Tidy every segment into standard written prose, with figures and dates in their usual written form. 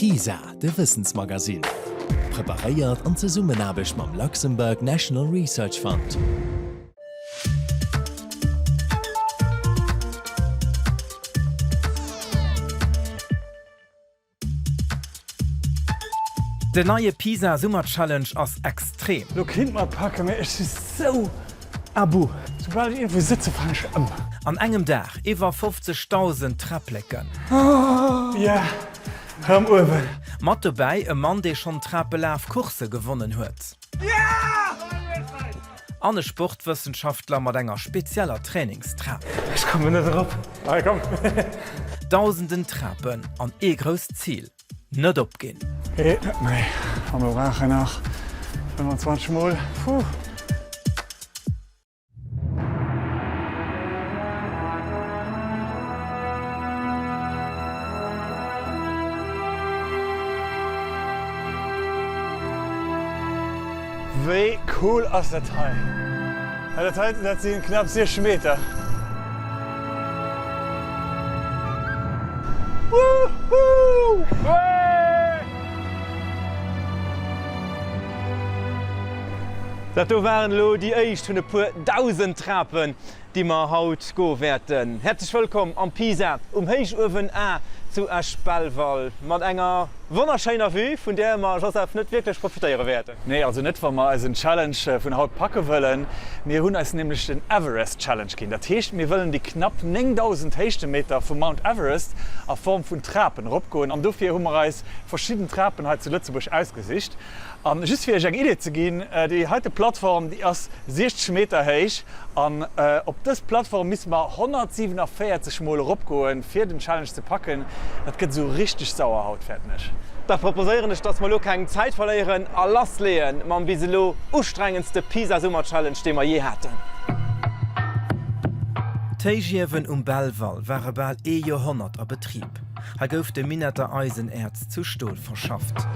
PISA, de Wëssensmagasinn. Preparéiert an Zesummenaarbecht mam Luxembourg National Research Fund. Den neie Pisa Summer Challenge ass extrem. Lo kinnt mer packen, mee ech si sou à bout. Soubal ech iergendwou sëtzen, falen ech ëm. An engem Dag iwwer 50.000 Träppleken. Yeah, rëm uewen. Mat dobäi e Mann, dee schonn Trapelaf-Coursse gewonnen huet. An e Sportwëssenschaftler mat enger spezieller Trainingstrap. Ech kommen net erop. Hei komm. Dausenden Trapen an ee grousst Zil, net opginn. Geet net méi. An lo maachen nach 25 mol. Puh. Wéi cool ass dat hei? Dat hei, dat si knapp 60 Meter. Woohoo! Dat do waren elo déi éischt vun e puer 1.000 Trapen, déi mer haut goe wäerten. Häerzlech wëllkomm am Pisa um Héichuewen A zu Esch-Belval mat enger wonnerschéiner Vue, vun där mer, Joseph, net wierklech profitéiere wäerten. Nee, also net wa mer eisen Challenge vun haut packe wëllen. Mir hunn eis nämlech den Everest Challenge ginn. Dat heescht, mir wëllen déi knapp 9.000 Héichtemeter vum Mount Everest a Form vun Trapen eropgoen. An dofir hu mer eis verschidden Trapen hei zu Lëtzebuerg ausgesicht. An just fir iech eng Idee ze ginn, déi heite Plattform, déi ass 60 Meter héich an op dës Plattform misse mer 147 mol eropgoen, fir den Challenge ze packen. Dat gëtt esou richteg sauer haut, fäerten ech. Da proposéieren ech, dass mer elo keng Zäit verléieren a lass leeën mam bis elo ustrengendste Pisa Summer Challenge, dee mer jee haten. D'Héichiewen um Belval ware bal ee Joerhonnert a Betrib. Hei gouf de Minetter Eisenäerz zu Stol verschafft.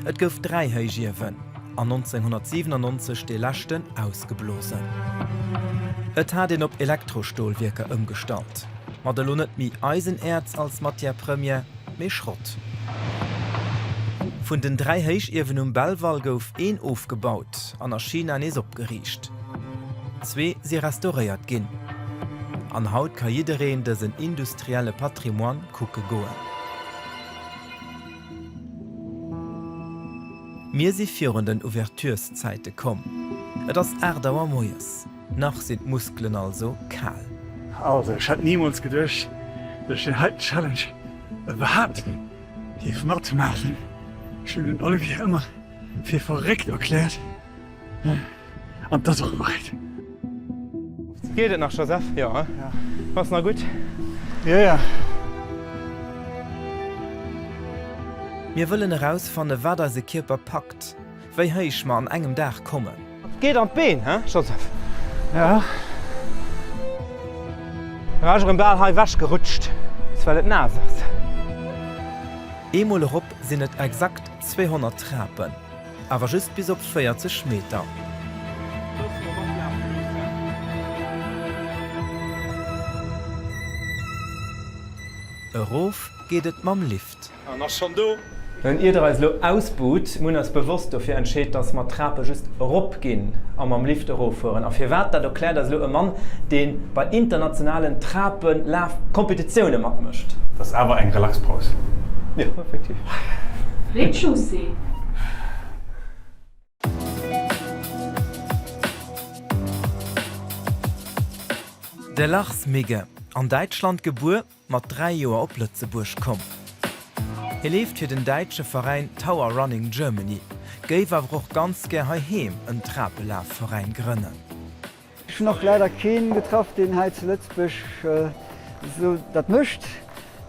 Et gouf 3 Héichiewen an 1997 dee leschten ausgeblosen. Et hat een op Elektrostolwierker ëmgestallt, mat elo net méi Eisenäerz als Matière première, mee Schrott. Vun den 3 Héichiewen um Belval gouf een ofgebaut an a China nees opgeriicht. Zwee si restauréiert ginn. An haut ka jiddereen dësen industrielle Patrimoine kucke goen. Mir si virun den Ouvertureszäite komm. Et ass 8 Auer moies, nach sinn d'Muskelen also kal. Also ech hätt nimools geduecht, dass ech deen heiten Challenge iwwerhaapt géif matmaachen. Ech hunn den Olivier ëmmer fir verréckt erkläert. An 't ass och korrekt. Geet et nach, Joseph? Jo, he? Bass nach gutt? Jo, jo. Mir wëllen erausfanne wat eise Kierper packt, wéi héich mer an engem Dag kommen. Et geet an d'Been, he Joseph? Jo. Da war ech erëm bal hei wech gerutscht, just well et naass ass. Eemol erop sinn et exakt 200 Trapen. Awer just bis op 40 Meter. Erof geet et mam Lift. An ass schon do. Mir hunn ier der eis elo ausbuht, mir hunn eis bewosst dofir entscheet, dass mer d'Trape just erop ginn a mam Lift eroffueren. A firwat, dat erkläert eis elo e Mann, dee bei internationalen Trapenlaf-Kompetitioune matmécht. Dat ass awer eng relax Paus. Jo, effektiv. Rez-de-chaussée. De Lars Migge, an Däitschland gebuer, mat 3 Joer op Lëtzebuerg komm. Hie leeft fir den däitsche Veräin Tower Running Germany, géif awer och ganz gär heiheem en Trapelafveräin grënnen. Ech hunn och leider keen getraff deen hei zu Lëtzebuerg esou dat mécht.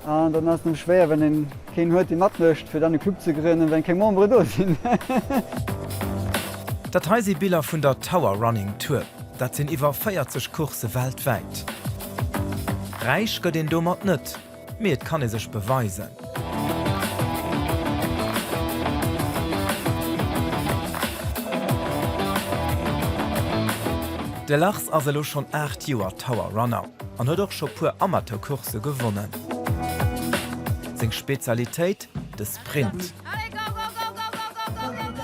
An dann ass et nämlech schwéier wann een keen huet dee matmécht fir dann e Club ze grënnen wenn keng Membere do sinn. Dat hei si Biller vun der Tower Running Tour. Dat sinn iwwer 40 Coursse weltwäit. Räich gëtt een domat net, mee et kann ee sech beweisen. De Lars ass elo schonn 8 Joer Tower Runner an huet och scho puer Amateurcoursse gewonnen. Seng Spezialitéit, de Sprint.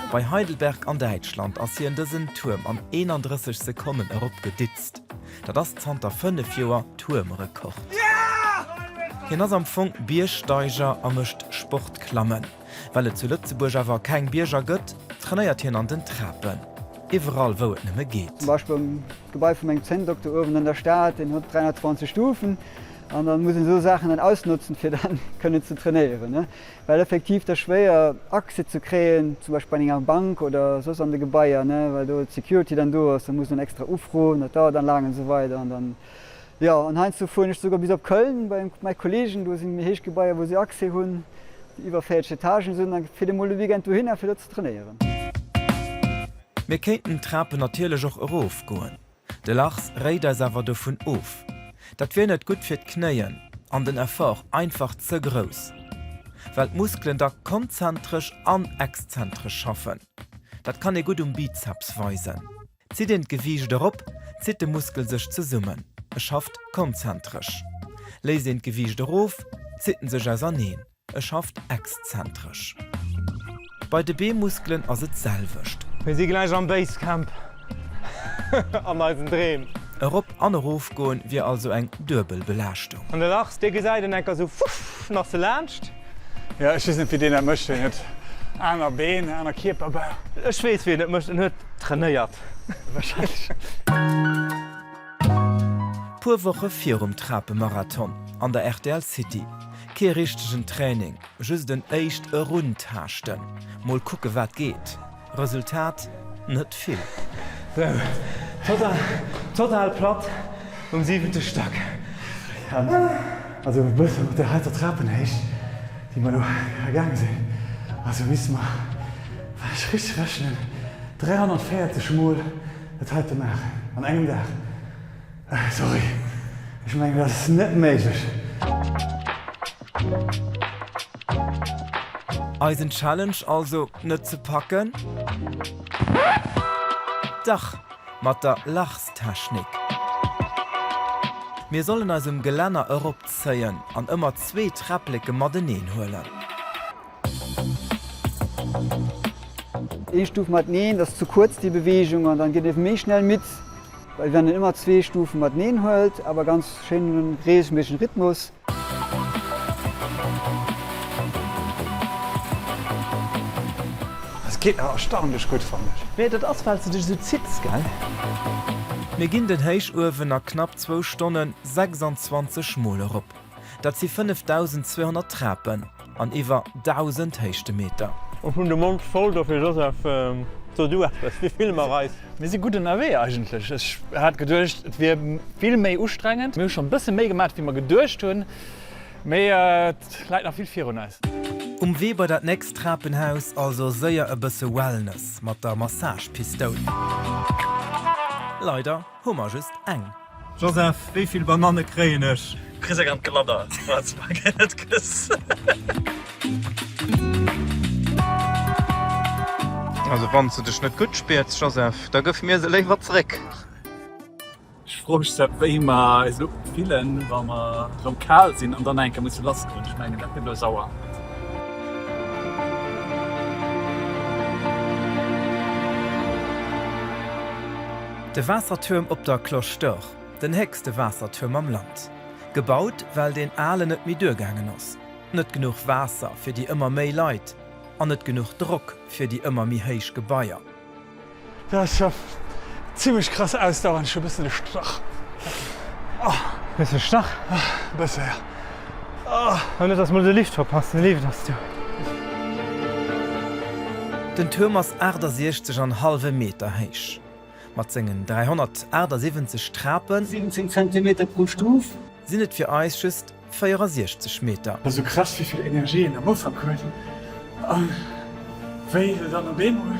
Bei Heidelberg an Däitschland ass hien dësen Tuerm an 31 Sekonnen erop geditzt. Dat ass zanter 5 Joer Tuermrekord. Hien ass am Fong Biergsteiger a mécht Sportklammen. Well et zu Lëtzebuerg awer keng Bierger gëtt, trainéiert hien an den Trapen. Iwwerall wou et nëmme geet. Zum Beispill am Gebai vun mengem Zänndokter uewen an der Stad, deen huet 320 Stufen an dann muss een esou Saachen dann ausnotzen fir dann kënnen ze trainéieren, well effektiv et ass schwéier Accès ze kréien, zum Beispill bei enger Bank oder soss an de Gebaier, well do d'Security dann do ass, da muss een extra ufroen, dat dauert dann laang an esou weider an dann Jo, an heiansdo fueren ech souguer bis op Köln bei mäi Kollegen, do sinn méi héich Gebaier wou si Accès hunn, déi iwwer 40 Etagen sinn, da fiert ee mol de Weekend dohinner fir do ze trainéieren. Mir kéinten d'Trapen natierlech och erofgoen, de Lars réit eis awer dovun of. Dat wier net gutt fir d'Knéien an den Effort einfach ze grouss, well d'Muskelen da konzentresch an exzentresch schaffen. Dat kann ee gutt um Bizeps weisen. Zitt een d'Gewiicht erop, zitt de Muskel sech zesummen, e schafft konzentresch. Léisst een d'Gewiicht erof, zitt en sech auserneen, e schafft exzentresch. Bei de Beemuskelen ass et d'selwecht. Mir si gläich am Basecamp an eisen Dreem. Erop an erof goen wier also eng duebel Belaaschtung. An de Lars, dee gesäit en enker sou, fuff, nach se laanscht. Jo, ech weess net wéi deen dat mécht, deen huet aner Been, aner Kierperbau. Ech weess wéi en et mécht, en huet trainéiert. Wahrscheinlech. Puer Woche virum Trapemarathon an der rtl City. Kee richtegen Training, just en éischt Eruntaaschten. Mol kucke wat geet. Resultat, net vill. Sou, total, total platt um siwente Stack. Also e bësse mat där heiter Trapenhéicht, déi mer elo gaange sinn, also misste mer, wann ech richteg rechnen, 340 Mol dat heite maachen an engem Dag. Sorry, ech mengen dat ass net méiglech. Eisen Challenge also net ze packen? Dach, mat der Lachstechnik. Mir sollen eis um Gelänner eropzéien an ëmmer zwee Träppleke mateneen huelen. Een Stuf mateneen, dat ass ze kuerz déi Beweegung an dann gëtt een méi schnell midd, well wann een ëmmer zwee Stufen mateneen huelt, awer ganz schéin an regelméissegen Rhythmus. Et geet awer erstaunlech gutt, fannen ech. Mee dat ass well s de dech esou zitts, gell? Mir ginn den Héichuewen a knapp zwou Stonnen 26 Mol erop. Dat si 5.200 Trapen an iwwer 1.000 Héichtemeter. Ech hunn de Mond voll, dofir Joseph, so du eppes, wéi fille mer eis? Mir si gutt ënnerwee eigentlech. Ech hat geduecht, et wier vill méi ustrengend. Mir hu schonn e bësse méi gemaach, wéi mer geduecht hunn, mee et läit nach vill virun eis. Um Wee bei dat nächst Trapenhaus also séier e bësse Wellness mat der Massagepistoul. Leider hu mer just eng. Joseph, wéi vill Bananne kréien ech? Kriss eng an d'Geladder, wanns de mer net gëss. Also wanns de dech net gutt spiers, Joseph, da gëff mir se léiwer zréck. Ech froe mech zwar wéi mer eis elo fillen, wa mer erëm kal sinn an dann nach eng Kéier musse lassgoen. Ech mengen dat gëtt elo sauer. De Waassertuerm op der Cloche d'Or, den héchste Waassertuerm am Land. Gebaut, well deen alen net méi duergaangen ass. Net genuch Waasser fir déi ëmmer méi Leit an net genuch Drock fir déi ëmmer méi héich Gebaier. Dat ass scho zimlech krass ausdauernd, ech hu bëssen de Stach. Hues de Stach? E bësse jo. Oh net dass mer de Lift verpassen, de Lift ass do. Den Tuerm ass 68 an hallwe Meter héich. Mat sengen 378 Trapen. 17 Zentimeter pro Stuf. Sinn et fir eis just 64 Meter. Ass sou krass wéi vill Energie een am Ufank huet an wéi se dann op eemol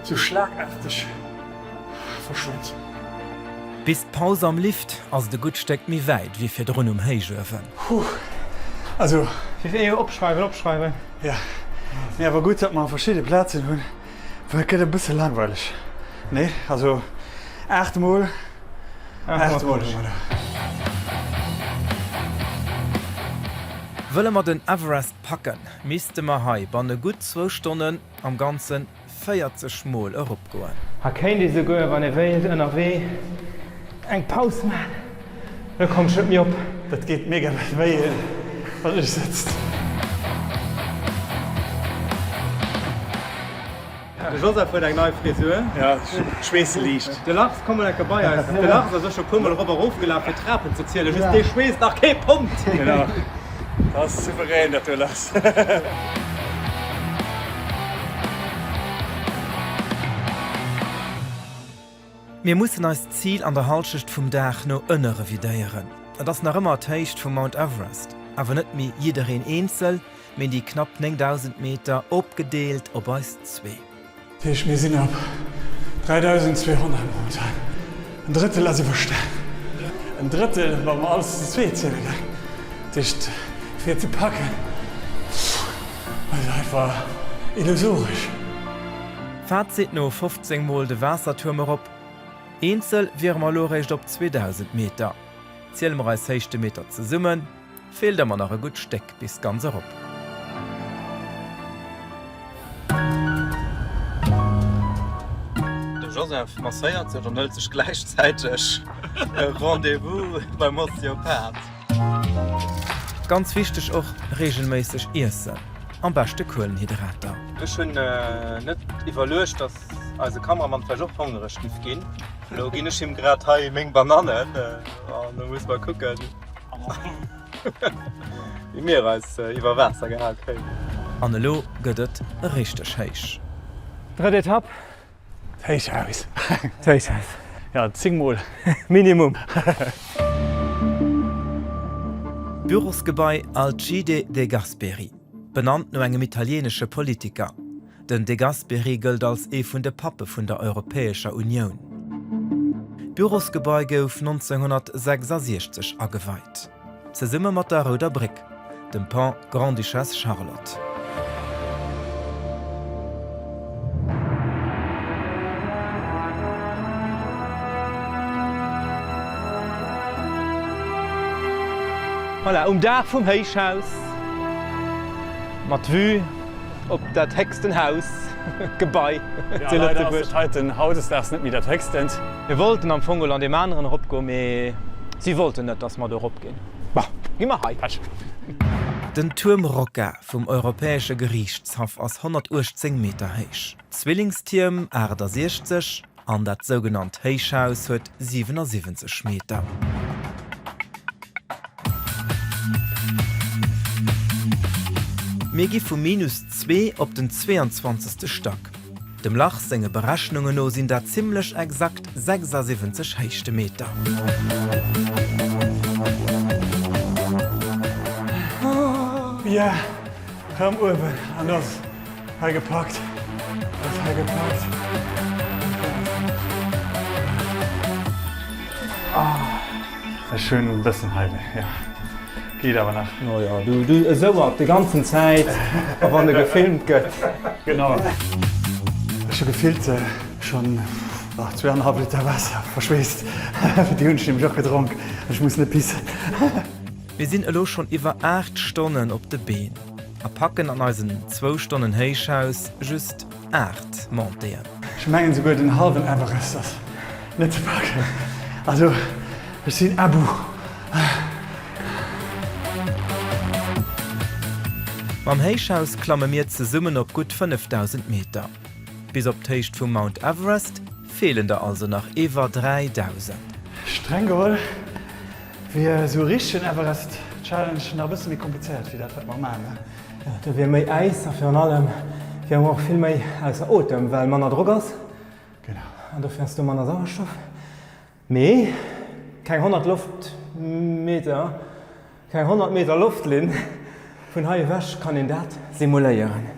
sou schlagaarteg verschwënnt. Bis d'Paus am Lift ass et e gutt Stéck méi wäit wéi virdrun um Héichuewen. Huh, also. Opschreiwen, opschreiwen. Jo, mee awer gutt datt mer verschidde Plazen hunn. Well et gëtt e bësse langweileg, nee? Also 8 mol, 8 mol hu mer do. Wëlle mer den Everest packen, misste mer hei banne gutt zwou Stonnen am Ganze 40 Mol eropgoen. Hei kéint ee souguer, wann ee wéilt, ënnerwee eng Paus maachen. Elo komm ech net méi op. Dat geet mega wéi wann ech sëtzt. De Joseph huet eng nei Frisur. Ja, ech schweesse liicht. De Lars, komm mol enke bei eis. De Lars ass och scho puer mol erop a rof gelaf fir d'Trapen ze zielen, just dee schweesst nach kee Punkt. Genau, dat ass souverän dat do Lars. Mir mussen eist Zil an der Halschecht vum Dag no ënne revidéieren. Et ass nach ëmmer d'Héicht vum Mount Everest, awer net méi jiddereen eenzel, mee déi knapp 9.000 Meter opgedeelt op eis zwee. Dat heescht, mir sinn op 3.200 momentan. En Drëttel ass iwwerstan. En Drëttel, wa mer alles zu zweet ziele gell. Dat heescht, fir ze packen, ass einfach illusoresch. Fazit no 15 mol de Waassertuerm erop, Eenzel wiere mer elo eréischt op 2.000 Meter. Ziele mer eis Héichtemeter zesummen, Feelt ëmmer nach e gutt Stéck bis ganz erop. De Joseph masséiert sech an hëlt sech gläichzäiteg e Rendez-vous beim Osteopath. Ganz wichteg och, reegelméisseg iessen, am beschte Kuelenhydrater. Ech hunn net iwwerluecht, dass eise Kameramann vläicht och hongereg giff ginn. Elo ginn ech him grad hei meng Banannen an da muss mer kucken. Wéi mir eis iwwer Waasser gehal kréien. An elo gëtt et richteg héich. Drëtt Etapp. D'Héichhaus. D'Héichhaus. Ja, 10 mol. Minimum. D'Bürosgebai Alcide De Gasperi, benannt no engem italieenesche Politiker. Den De Gasperi gëllt als ee vun de Pappe vun der Europäescher Unioun. D'Bürosgebai gouf 1966 ageweit, zesumme mat der Rouder Bréck, dem Pont Grande-Duchesse Charlotte. Voilà, um Daach vum Héichhaus mat Vue. Op dat héchsten Haus, Gebai zu Lëtzebuerg. Leider ass dat heiten hautdesdaags net méi dat héchstent. Mir wollten am Fong an deem aneren eropgoen, mee si wollten net, dass mer do eropginn. Bon, gi mer hei. Pech. Den Tuerm Rocca vum Europäesche Geriichtshaff ass 118 Meter héich, d'Zwillingstierm 68 an dat sougenannt Héichhaus huet 77 Meter. Mir gi vu minus zwee op den 22. Stack. Dem Lach senge Berechnungen no sinn dat zimmlech exakt 76 Héichtemeter. Yeah, rëm uewen an ass Hei gepackt, ass hei gepackt. Ech hunn e bëssen Heibé, jo. Geet awer nach. No jo, du, du esou op déi ganzen Zäit, a wann e gefilmt gëtt. Genau. Ech hu gefillt schonn zweeannerhallef Liter Waasser verschweesst. Déi hunn ech nämlech och gedronk. Ech muss net pissen. Mir sinn elo schonn iwwer 8 Stonnen op de Been. A packen an eisen zwou Stonnen Héichhaus just 8 Montéeën. Ech mengen souguer den halwen Everest ass net ze packen. Also ech sinn à bout. Mam Héichhaus klamme mir zesummen op gutt 5.000 Meter. Bis op d'Héicht vum Mount Everest feelen der also nach iwwer 3.000. Streng geholl Wier esou richtegen Everest Challenge nach e bësse méi komplizéiert wéi dat wat mer maan ne? Jo, do wier méi Äis a virun allem wiere mer och vill méi ausser Otem, well manner Drock ass. Genau. An dofir ass do manner Sauerstoff. Mee keng 100 Loftmeter, keng 100 Meter Loftlinn vun hei ewech kann een dat simuléieren.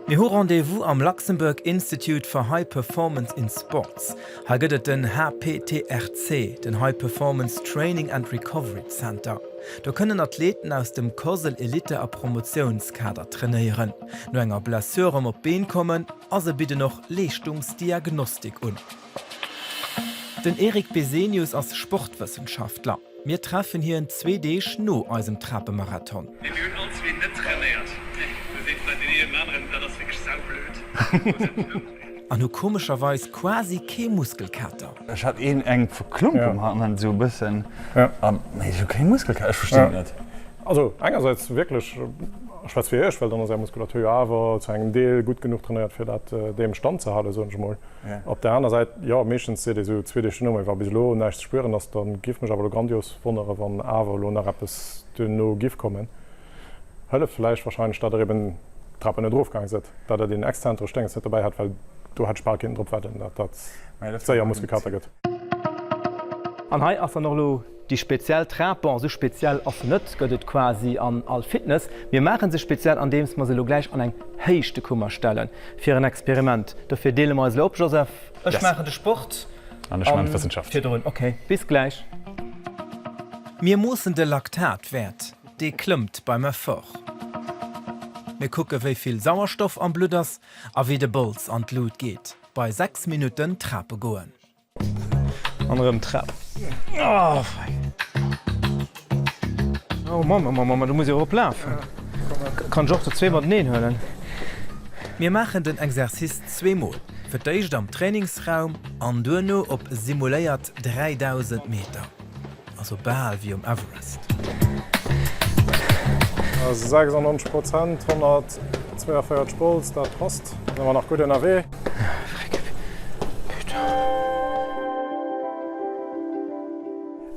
Mir hu Rendez-vous am Luxembourg Institute for High Performance in Sports. Hei gëtt et den HPTRC, den High Performance Training and Recovery Center. Do kënnen Athleten aus dem COSL Elite a Promotiounskader trainéieren, no enger Blessure erëm op d'Been kommen a se bidden och Leeschtungsdiagnostik un. Den Eric Besenius ass Sportwëssenschaftler. Mir treffen hien zwee Deeg no eisem Trapemarathon. Mee mir hunn all zwee net trainéiert. Do seet vläit deen een dem aneren, dat ass wierklech saublöd. An hu komescherweis quasi kee Muskelkater. Ech hat een eng Verklumpung hannen esou e bëssen, mee ech hu kee Muskelkater, ech verstinn et net. Also engersäits wierklech, ech schwätz fir Iech, well dann ass Är Muskulatur jo awer zu engem Deel gutt genuch trainéiert fir dat deem Stand ze halen, soen ech emol. Op där aner Säit, jo, meeschtens seet ee sou zwee Deeg duerno, mee wa bis elo näischt ze spueren ass, da giff mech awer elo grandios wonnere wann awer elo nach eppes duerno giff kommen. Hëlleft vläicht wahrscheinlech, datt Der eben d'Trapen net erofgaang sidd, datt Der deen exzentresch Déngens net dobäi hat, well do hätt ech bal kinnten drop wedden, datt dat séier Muskelkater gëtt. An hei ass dann och elo déi speziell Trap, bon esou speziell ass se net, gëtt et quasi an all Fitness. Mir maachen se speziell andeems mer se elo gläich an eng Héichtekummer stellen fir en Experiment. Dofir deele mer eis elo op, Joseph, ech maachen de Sport an ech maachen d'Wëssenschaft. Virdrun, ok, bis gläich. Mir moossen de Laktatwäert, dee klëmmt beim Effort. Mir kucke wéi vill Sauerstoff am Blutt ass a wéi de Bols an d'Lut geet bei 6 Minutten Trape goen. An erëm d'Trap. Oh fei. Oh Mann, oh Mann, oh Mann, do muss ech erop lafen. Kann ech och der zwee mateneen huelen? Mir maachen den Exercice zweemol, fir d'éischt am Trainingsraum an duerno op simuléiert 3000 Meter. Also bal wéi um Everest. 96 Prozent, 142 Bols, dat passt. Sinn mer nach gutt ënnerwee.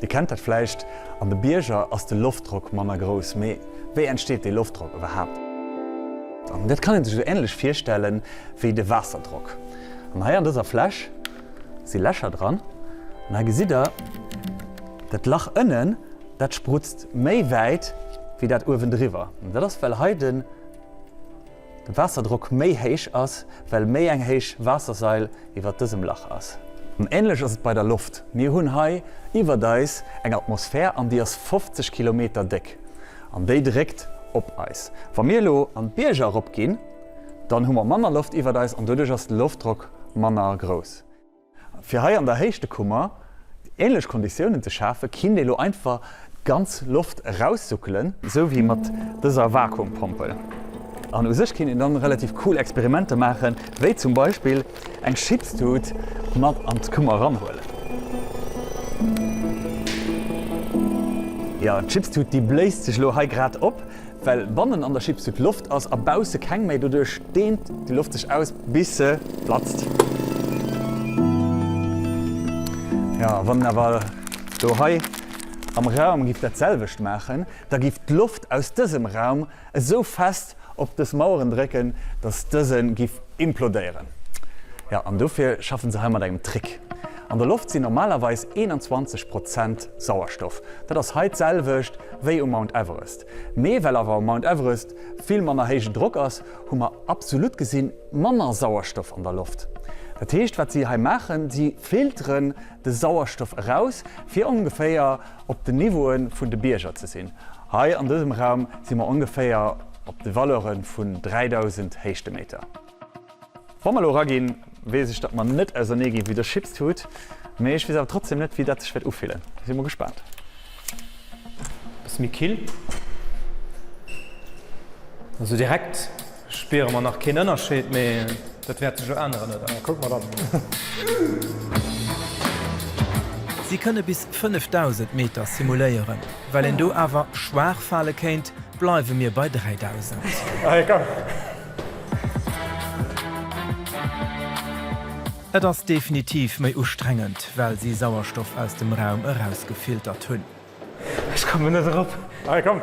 Dir kennt dat vläicht, an de Bierger ass de Loftdrock manner grouss. Mee wéi entsteet dee Loftdrock iwwerhaapt? An dat kann ee sech esou änlech virstelle wéi de Waasserdrock. An hei an dëser Fläsch si Lächer dran an hei gesitt der dat Lach ënnen, dat sprutzt méi wäit wéi dat uewendriwwer. An dat ass well hei de Waasserdrock méi héich ass, well méi eng héich Waassersail iwwert dësem Lach ass. An änlech ass et bei der Loft. Mir hunn hei iwwert eis eng Atmosphär an déi ass 50 Kilometer déck an déi dréckt op eis. Wa mir elo an d'Bierger eropginn, dann hu mer manner Loft iwwert eis an doduerch ass de Loftdrock manner grouss. Fir hei an der Héichtekummer änlech Konditiounen ze schafen, kinnt ee lo einfach d'ganz Loft eraussuckelen, sou wéi mat dëser Vakuumpompel. An u sech kinnt een dann relativ cool Experimenter maachen, wéi zum Beispill eng Chipstut mat an d'Kummer eranhuelen. Jo, d'Chipstut déi bléist sech lo hei grad op. Well bannen an der Chipstut Loft ass a bausse keng méi, doduerch dehnt déi Loft sech aus bis se platzt. Jo, wann en awer do hei am Raum giff dat selwecht maachen, da giff d'Loft aus dësem Raum esou fest op dës Maueren drécken, dass dëse giff implodéieren. Jo, an dofir schaffen se hei mat engem Trick. An der Loft sinn normalerweis 21 Prozent Sauerstoff. Dat ass hei d'selwecht wéi um Mount Everest. Mee well awer um Mount Everest vill manner héijen Drock ass, hu mer absolut gesinn manner Sauerstoff an der Loft. Dat heescht, wat si hei maachen, si filteren de Sauerstoff eraus, fir ongeféier op den Niveaue vun de Bierger ze sinn. Hei an dësem Raum si mer ongeféier op de Valeure vun 3.000 Héichtemeter. Wa mer elo eraginn, weess ech, datt mer net ausernee ginn wéi der Chipstut, mee ech weess awer trotzdem net, wéi dat sech wäert ufillen. Si mol gespaant. Bësse méi kill. Also direkt spiere mer nach keen Ënnerscheed, mee dat wäert sech elo änneren, oder? Kucke mer dann. Si kënne bis 5.000 Meter simuléieren. Well een do awer schwaach fale kéint, bleiwe mir bei 3.000. Allez, komm! Et ass definitiv méi ustrengend, well si Sauerstoff aus dem Raum erausgefiltert hunn. Ech kommen net erop. Allez, komm!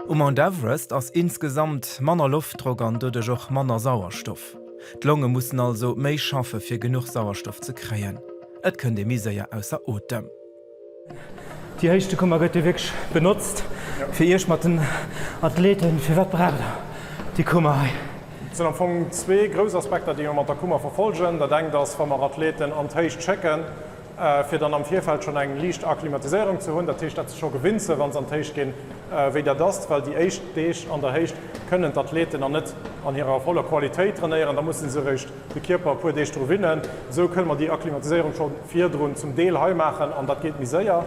Um Mount Everest ass insgesamt manner Loftdrock an doduerch och manner Sauerstoff. D'Longe mussen also méi schaffe fir genuch Sauerstoff ze kréien. Et kënnt ee méi séier ausser Otem. Déi Héichtekummer gëtt jo wierklech benotzt fir Iech mat den Athleten. Firwat braucht der déi Kummer hei? Et sinn am Fong zwee grouss Aspekter, déi mer mat der Kummer verfolgen. Dat engt ass, wa mer Athleten an d'Héicht schécken. fir dann am Virfeld schonn eng liicht Akklimatiséierung ze hunn, dat heescht, dat se scho gewinnt sinn, wa se an d'Héicht ginn, wéi dat ass, well déi éischt Deeg an der Héicht kënnen d'Athleten nach net an hirer voller Qualitéit trainéieren, da musse se eréischt de Kierper e puer Deeg dru winnen. Esou kënne mer déi Akklimatiséierung scho virdrun zum Deel hei maachen an dat geet méi séier.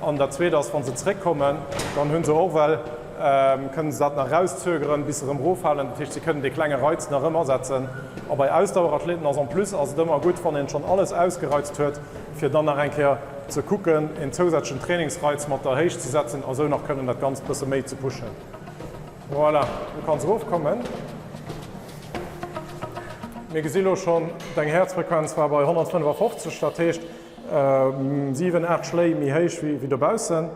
An dat Zweet ass, wa se zréckkommen, dann hu se och well, kënnen se dat nach erauszögeren, bis se erëm eroffalen. Dat heescht, se kënnen dee klenge Reiz nach erëm asetzen. A bei Ausdauerathleten ass en plus ass et ëmmer gutt, wann een schonn alles ausgereizt huet, fir dann nach eng Kéier ze kucken, een zousätzlechen Trainingsreiz mat der Héicht ze setzen a sou nach kënnen dat Ganzt bësse méi ze pushen. Voilà, du kanns erofkommen. Mir gesi lo schonn, deng Häerzfrequenz war bei 155, dat heescht, 7, 8 Schléi méi héich wéi dobaussen.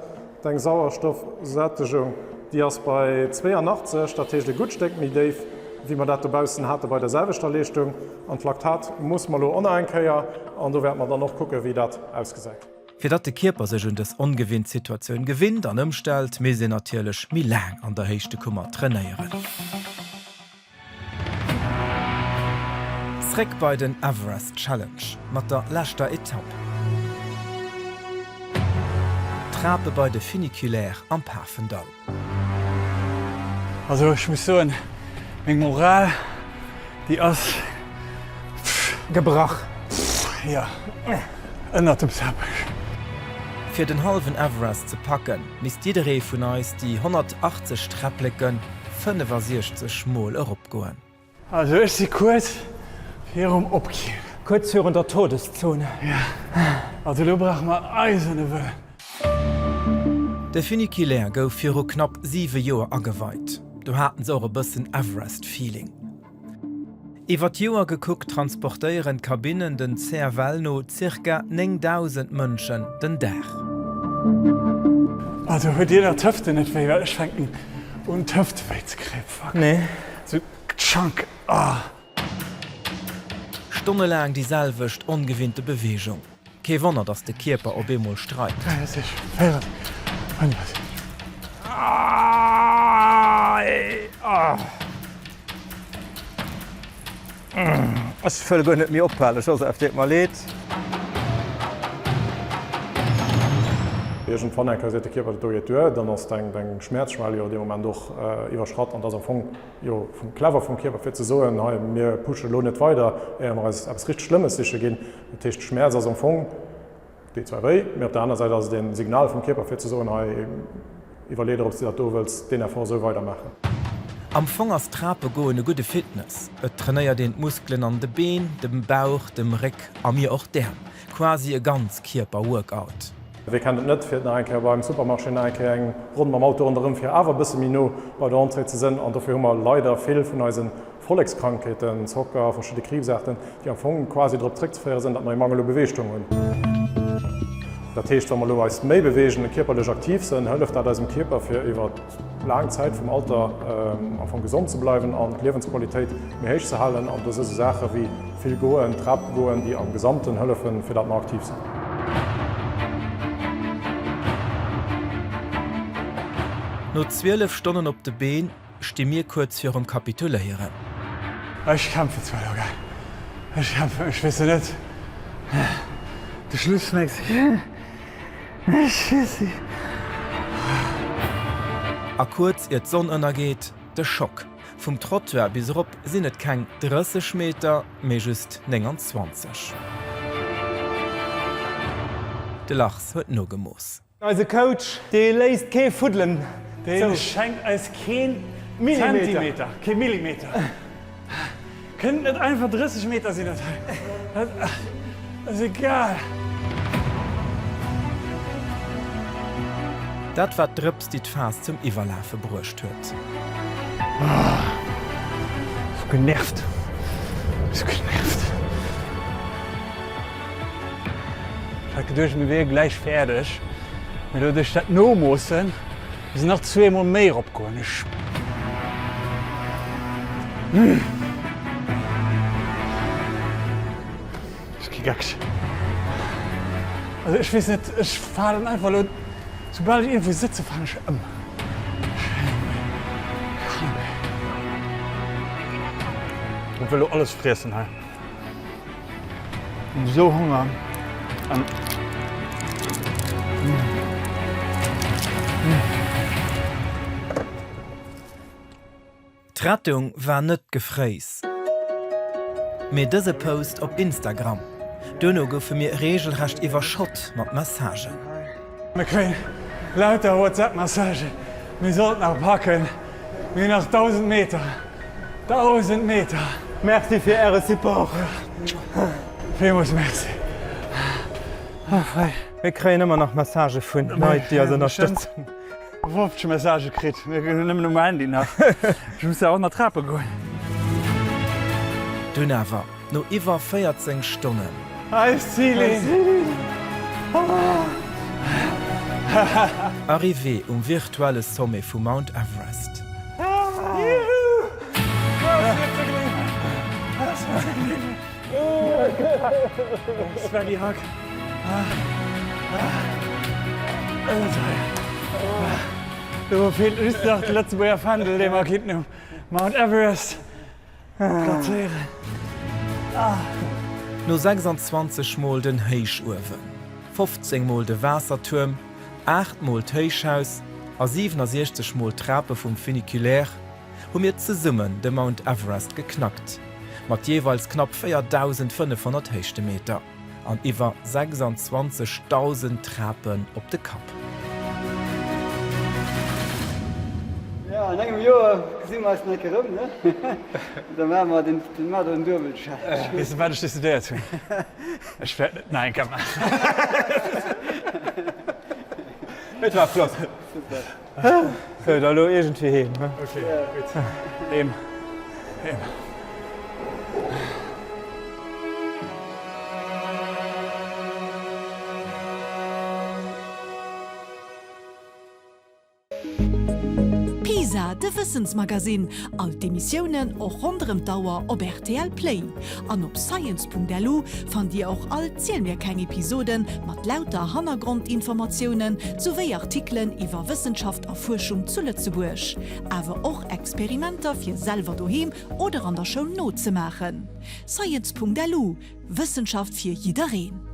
Deng Sauerstoffsättegung, déi ass bei 82, dat heescht e gutt Stéck méi déif, wéi mer dat dobaussen hate bei der selwechter Leeschtung. An d'Laktat moosse mer elo och nach eng Kéier an do wäerte mer dann och kucken, wéi dat ausgesäit. Fir datt de Kierper sech un dës ongewinnt Situatioun gewinnt an ëmstellt, misst een natierlech méi laang an der Héichtekummer trainéieren. Zréck bei den Everest Challenge mat der leschter Etapp. D'Trape bei de Funiculaire am Pafendall. Also ech muss soen, meng Moral déi ass gebrach. Jo, ënnert dem Teppech. Fir den hallwen Everest ze packen, misst jidderee vun eis déi 180 Träppleken 65 mol eropgoen. Also ech si kuerz virum Opginn. Kuerz virun der Todeszone. Jo, also elo brauche mer eiserne Wëllen. De Funiculaire gouf viru knapp 7 Joer ageweit. Do haten se och e bëssen Everest-Feeling. Iwwer d'Joer gekuckt transportéieren d'Kabinnen den CFL no zirka 9.000 Mënschen den Dag. Also huet dir der d'Hëften net wéi? Well ech fänken un d'Hëfte wéi ze kréien. Fuck. Nee. Sou tschank ah. Stonnelaang déi selwecht ongewinnte Beweegung. Kee Wonner, dass de Kierper op eemol streikt. 43, 44, 35. Ech wëll guer net méi ophalen, Joseph, deet mer leed. Iergendwann eng Kéier seet de Kierper, dat do geet duer, dann ass deng Schmäerzschwell jo dee Moment och iwwerschratt an dat ass am Fong jo clever vum Kierper fir ze soen, hei mir pushe lo net weider, éier mer eis eppes richteg Schlëmmes siche ginn. Dat heescht, de Schmäerz ass am Fong, deet zwar wéi, mee op der aner Säit ass et e Signal vum Kierper fir ze soen, hei iwwerlee der, ob s de dat do wëlls, deen Effort esou weidermaachen. Am Fong ass Trape goen e gudde Fitness. Et trainéiert een d'Muskelen an de Been, dem Bauch, dem Réck a mir och d'Äerm. Quasi e Ganzkierper-Workout. Wee kennt et net, fir nach eng Kéier beim Supermarché nach eng Kéier eng Ronn mam Auto ronderëm, fir awer e bësse méi no bei der Entrée ze sënn. An dofir hu mer leider vill vun eise Vollekskrankheeten, Zocker, verschidde Kriibsaarten, déi am Fong quasi drop zréckzeféiere sënn, datt mer e Mangel u Beweegtung hunn. Dat heescht, wa mer elo eis méi beweegen, kierperlech aktiv sënn, hëlleft dat eisem Kierper, fir iwwer laang Zäit vum Alter am Fong gesond ze bleiwen an d'Liewensqualitéit méi héich ze halen. An do si sou Saache wéi vill goen, Trap goen, déi am Gesamten hëllefen, fir datt mer aktiv sinn. No 12 Stonnen op de Been Sti mir kuerz virum Kapituléieren. Ech kämpfen zwar elo, gell, ech kämpfen, ech weess jo net, de Schluss méchs ech, ech weess ni. A kuerz ier d'Sonn ënnergeet, de Schock. Vum Trottoir bis erop sinn et keng 30 Meter, mee just 29. De Lars huet nogemooss. Eise Coach, dee léisst kee Fuddelen zou. Dee schenkt eis keen Zentimeter, kee Millimeter. Kënnen et einfach 30 Meter sinn, dat hei, dat ass egal. Dat war d'Drëps, déi d'Faass zum Iwwerlafe bruecht huet. Sou genervt, sou genervt. Ech hat geduecht mir wiere gläich fäerdeg, mee elo duerch dat Nomoossen muss ech nach zweemol méi erop goen. Ech Ech gi geckeg. Also ech weess net, ech falen einfach elo, soubal ech iergendwou sëtzen, falen ech ëm. Ech wëll elo alles friessen hei. Hunn esou Honger an. D'Rettung war net d'Gefréiss, mee dëse Post op Instagram. Duerno goufe mir reegelrecht iwwerschott mat Messagen. Mir kréien lauter WhatsApp Messagen, mir sollten nach packen, mir hunn nach 1000 Meter, 1000 Meter! Merci fir äre Support! Villmools Merci! Mir kréien ëmmer nach Messagë vun Leit déi eis ënnerstëtzen. 50 Messagë kritt, mir hunn nëmmen um Handy nach, ech muss jo och nach Trape goen. Dunn awer, no iwwer 14 Stonnen. Hei ass d'Celine! Arrivée um virtuelle Sommet vum Mount Everest. Svenny Hack. Do feelt just nach de Lëtzebuerger Fändel, dee mer kinnten um Mount Everest plazéieren. No 26 Mol den Héichuewen, 15 Mol de Waassertuerm, 8 Mol d'Héichhaus a 67 Mol d'Trape vum Funiculaire, hu mir zesummen de Mount Everest geknackt, mat jeeweils knapp 4.500 Héichtemeter an iwwer 26.000 Trapen op de Kapp. Jo, an engem Joer gesi mer eis nach eng Kéier erëm, ne? Da maache mer den, da maache mer den Duebel Challenge. Weess de wat ech decidéiert hunn? Ech wäert et nach eng Kéier maachen. Et war flott. Super. Sou, da lo iergendwéi heem, he? Ok, gutt. Heem. Heem. Pisa, de Wëssensmagasinn, all d'Emissiounen och ronderëm d'Auer op rtl Play. An op science.lu fannt Dir och all Ziel mir keng Episoden mat lauter Hannergrondinformatiounen souwéi Artikelen iwwer Wëssenschaft a Fuerschung zu Lëtzebuerg, awer och Experimenter fir selwer doheem oder an der Schoul nozemaachen. Science.lu, Wëssenschaft fir jiddereen!